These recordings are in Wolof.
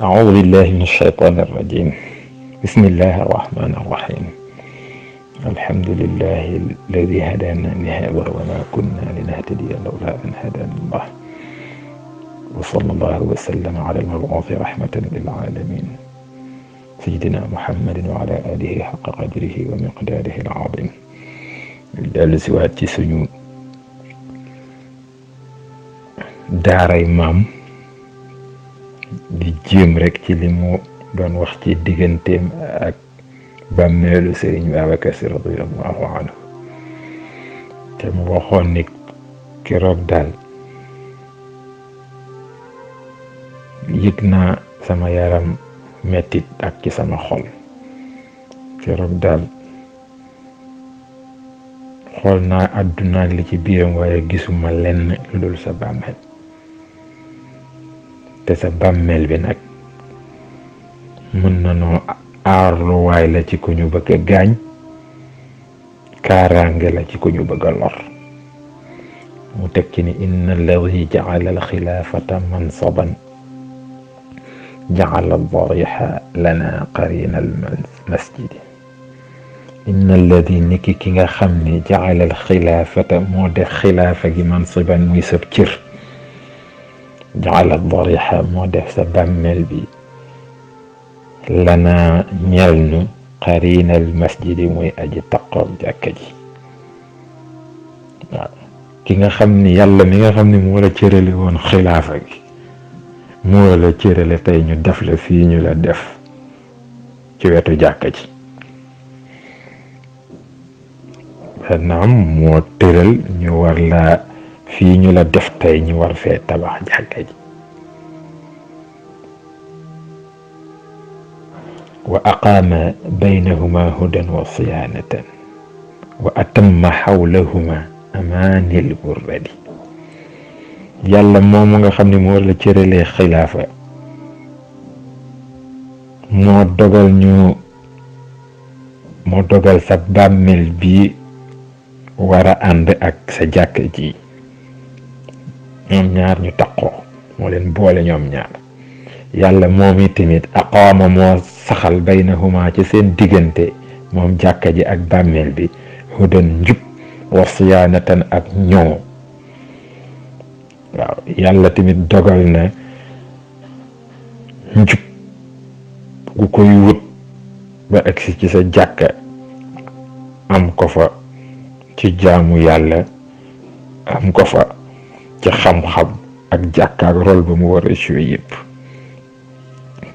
أعوذ بالله من الشيطان الرجيم. بسم الله الرحمن الرحيم. الحمد لله الذي هدانا لهذا وما كنا لنهتدي لولا أن هدانا الله، وصلى الله وسلم على المبعوث رحمة للعالمين سيدنا محمد وعلى آله حق قدره ومقداره العظيم. dellusiwaat ci suñu daaray maam di jéem rek ci li mu doon wax ci digganteem ak bàmmeelu Sëriñ Babacar Si radiyallahu anhu, te mu waxoon ni keroog daal yëg naa sama yaram mettit ak ci sama xol. keroog daal xool naa àdduna li ci biiram waaye gisuma lenn lu dul sa bàmmeel, te sa bàmmeel bi nag mën na noo aarluwaay la ci ku ñu bëgg a gaañ, kaaraange la ci ku ñu bëgg a lor. mu teg ci ni inna alladi jacala alxilaafata mansaban jacala aldariha lana qarina almasjidi. inna alladi niki ki nga xam ne jacala alxilaafata moo def xilaafa gi mansiban muy sab cër, jacala aldariha moo def sa bàmmeel bi lana ñel nu qarina almasjidi muy aji taqoog jàkka ji. waaw ki nga xam ni yàlla mi nga xam ne moo la cërale woon xilaafa gi moo la cërale tey ñu def la fii ñu la def ci wetu jàkka ji. naam moo tëral ñu war la fii ñu la def tey ñu war fee tabax jàkka ji. wa aqaama baynahuma hudan wa siyaanatan wa atamma xawlahuma amaanil burradi. yàlla moomu nga xam ne moo la cëralee xilaafa moo dogal sa bàmmeel bi war a ànd ak sa jàkka ji. ñoom ñaar ñu taqoo moo leen boole ñoom ñaar. yàlla moom i tamit aqaama moo saxal baynahuma ci seen diggante moom jàkka ji ak bàmmeel bi hudan njub wa siyaanatan ak ñoo. waaw yàlla tamit dogal na njub gu koy wut ba agsi ci sa jàkka am ko fa ci jaamu yàlla, am ko fa ci xam-xam ak jàkka ak rôle ba mu war a jouer yëpp.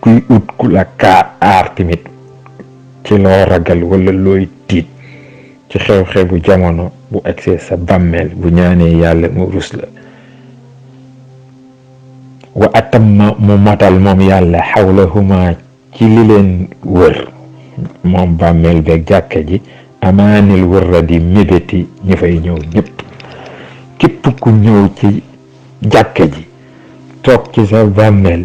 kuy ut ku la kaa aar tamit ci loo ragal wala looy tiit ci xew-xewu jamono bu agsee sa bàmmeel bu ñaanee yàlla mu rus la. wa atamma mu matal moom yàlla xawlahuma ci li leen wër moom bàmmeel beeg jàkka ji amaanil wërra di mébéti ñi fay ñëw ñëpp. képp ku ñëw ci jàkka ji toog ci sa bàmmeel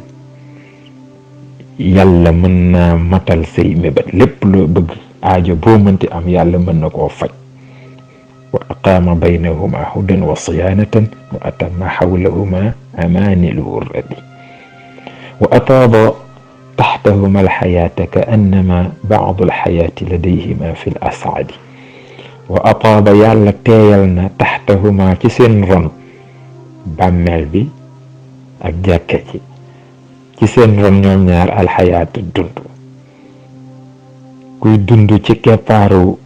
yàlla mën naa matal say mébét, lépp loo bëgg aajo boo mënti am yàlla mën na koo faj. wa aqaama baynahuma hudan wa siyaanatan wa atamma xawlahuma amaanil wurradi wa ataaba taxtahuma alxayaata ka annama bacdu alxayaati ladayhima fi l ascadi. wa ataaba yàlla teeyal na taxtahuma ci seen ron bàmmeel bi ak jàkka ji, ci seen ron ñoom ñaar alxayaatu dund. kuy dund ci keppaaru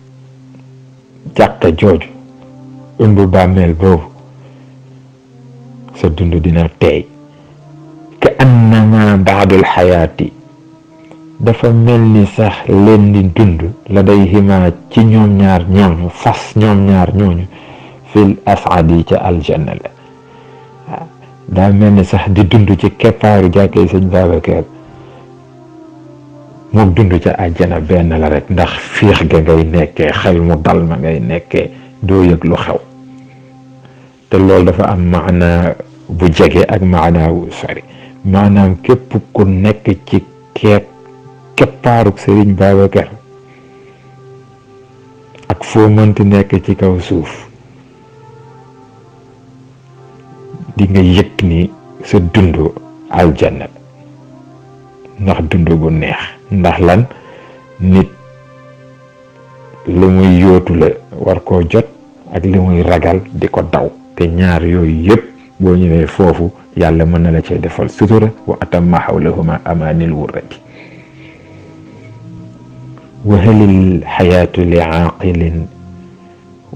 jàkka jooju ëmb bàmmeel boobu sa dund dina teey. ka annama baadul xayaati dafa mel ni sax leen di dund la day hima ci ñoom ñaar ñooñu fas ñoom ñaar ñooñu fil asadi ca aljanna la. daa mel ni sax di dund ci keppaaru jàkkee sëñ Babacar moom dund ca àjjana benn la rek, ndax fiix ga ngay nekkee, xel mu dal ma ngay nekkee, doo yëg lu xew. te loolu dafa am maana bu jege ak maana wu sori. maanaam képp ku nekk ci keppaaruk Sëriñ Babacar ak foo mënti nekk ci kaw suuf di nga yëg ni sa dund aljanna ndax dund gu neex. ndax lan nit li muy yóotu la war koo jot ak li muy ragal di ko daw, te ñaar yooyu yëpp boo ñëwee foofu yàlla mën na la cee defal sutura. wa atamma hawlahuma amaanil wurrati. wa halil xayaatu li aaqilin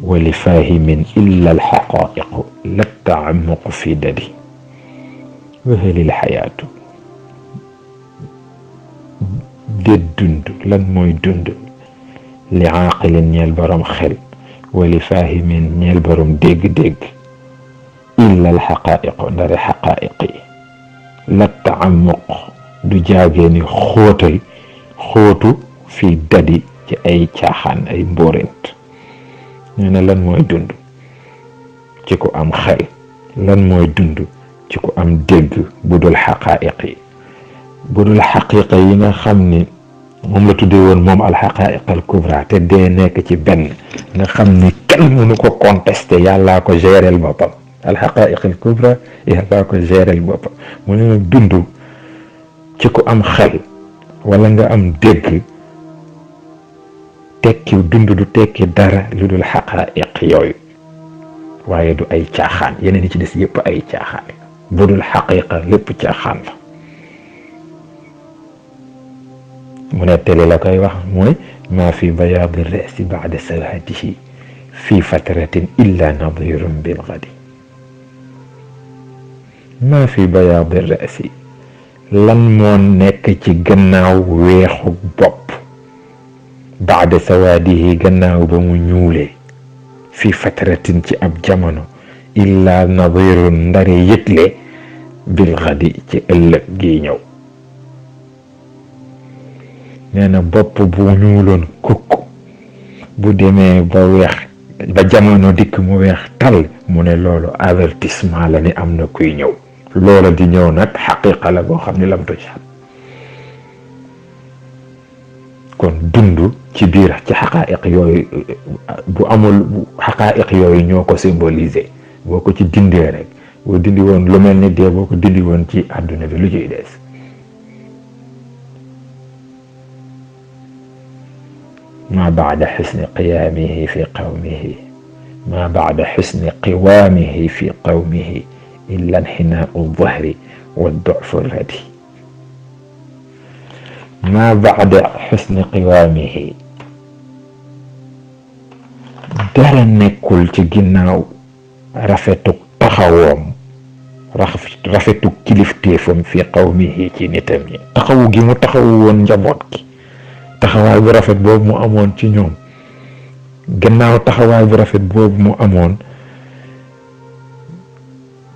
wa li faahimin illa alxaqaa'iqu la taamuqu fi dadi. wa halil xayaatu déet dund. lan mooy dund? li aaqilin ñeel borom xel, wa li faahimin ñeel borom dégg-dégg. illa alxaqaa'iqu ndare xaqaa'iq yi. la taamuq du jaagee ni xóotu fii dadi ci ay caaxaan, ay mbóorent. nee na lan mooy dund ci ku am xel, lan mooy dund ci ku am dégg bu dul xaqaa'iq yi, bu dul xaqiiqa yi nga xam ni moom la tuddee woon moom alxaqaa'iq al kubra, te dee nekk ci benn nga xam ni kenn mënu ko contesté, yàllaa ko géreel boppam. alxaqaa'iq al kubra yàllaa ko géreel boppam. mu ne nag dund ci ku am xel wala nga am dégg tekki dund du tekki dara lu dul xaqaa'iq yooyu, waaye du ay caaxaan. yeneen yi ci des yëpp ay caaxaan la. bu dul xaqiiqa lépp caaxaan la. mu ne tele la koy wax mooy maa fi bayaadi rasi baada sawaadihi fi fatratin illa nadirun bil gadi. maa fi bayaadi rasi, lan moo nekk ci gannaaw weexu bopp, baada sawaadihi gannaaw ba mu ñuulee, fi fatratin ci ab jamono, illa nadirun ndare yëgle bil gadi ci ëllëg gi ñëw. nee na bopp bu ñuuloon kukk bu demee ba weex, ba jamono dikk mu weex tal, mu ne loolu avertissement la ni am na kuy ñëw. loola di ñëw nag xaqiiqa la boo xam ni lam toj xam. kon dund ci biir ci xaqaa'iq yooyu bu amul xaqaa'iq yooyu ñoo ko symbolisé. boo ko ci dindee rek, boo dindi woon lu mel ni dee, boo ko dindi woon ci àdduna bi lu ciy des. ما بعد حسن قيامه في قومه، ما بعد حسن قوامه في قومه إلا انحناء الظهر والضعف الردي. ما بعد حسن قوامه dara nekkul ci ginnaaw rafetuk taxawoom, rafetuk kilifteefam fi qawmihi ci nitam ñi. taxawu gi mu taxawu woon njaboot gi, taxawaay bu rafet boobu mu amoon ci ñoom, gannaaw taxawaay bu rafet boobu mu amoon,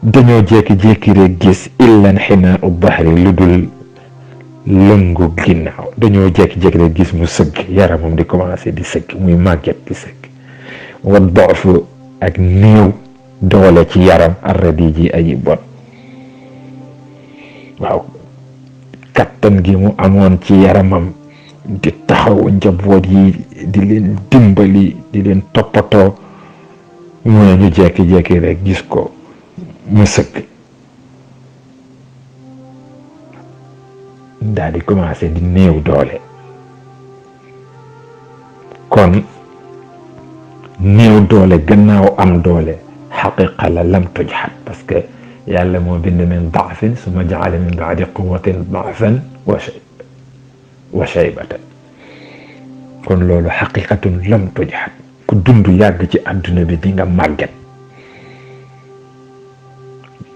dañoo jékki-jékki rek gis illan xinaa u bahri lu dul lëngu ginnaaw. dañoo jékki-jékki rek gis mu sëgg, yaramam di commencé di sëgg, muy màgget di sëgg. wa doofu ak néew doole ci yaram arradi ji aji bon. waaw, kattan gi mu amoon ci yaramam di taxaw njaboot yi, di leen dimbali, di leen toppatoo, mu ne ñu jékki-jékki rek gis ko mu sëgg, daal di commencé di néew doole. kon néew doole gannaaw am doole xaqiqa la lam tujxat, parce que yàlla moo bind min daafin summa jaala min baadi quwatin daafan wa shaybatan. kon loolu xaqiqatun lam tujxat. ku dund yàgg ci àdduna bi di nga màgget.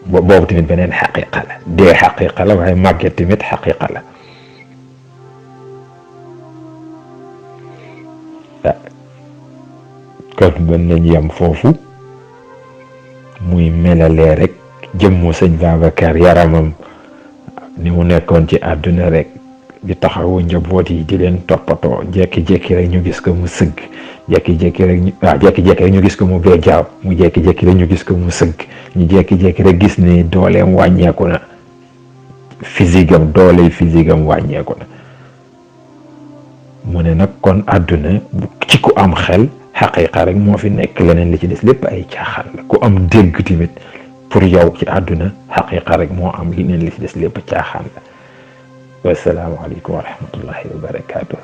boobu tamit beneen xaqiqa la. dee xaqiqa la, waaye màgget tamit xaqiqa la. kon mën nañ yem foofu, muy melalee rek jëmmu sëñ Babacar, yaramam ni mu nekkoon ci àdduna rek di taxawu njaboot yi, di leen toppatoo. jékki-jékki rek ñu gis ko mu sëgg, jékki-jékki rek ñu gis ko mu beejaaw, mu jékki-jékki rek ñu gis ko mu sëgg, ñu jékki-jékki rek gis ni dooleem wàññeeku na, dooley physique am wàññeeku na. mu ne nag kon àdduna ci ku am xel xaqiqa rek moo fi nekk, leneen li ci des lépp ay caaxaan la. ku am dégg tamit pour yow ci àdduna xaqiqa rek moo am, leneen li ci des lépp caaxaan la. wasalaamu aleykum wa rahmatullahi wa barakatuh.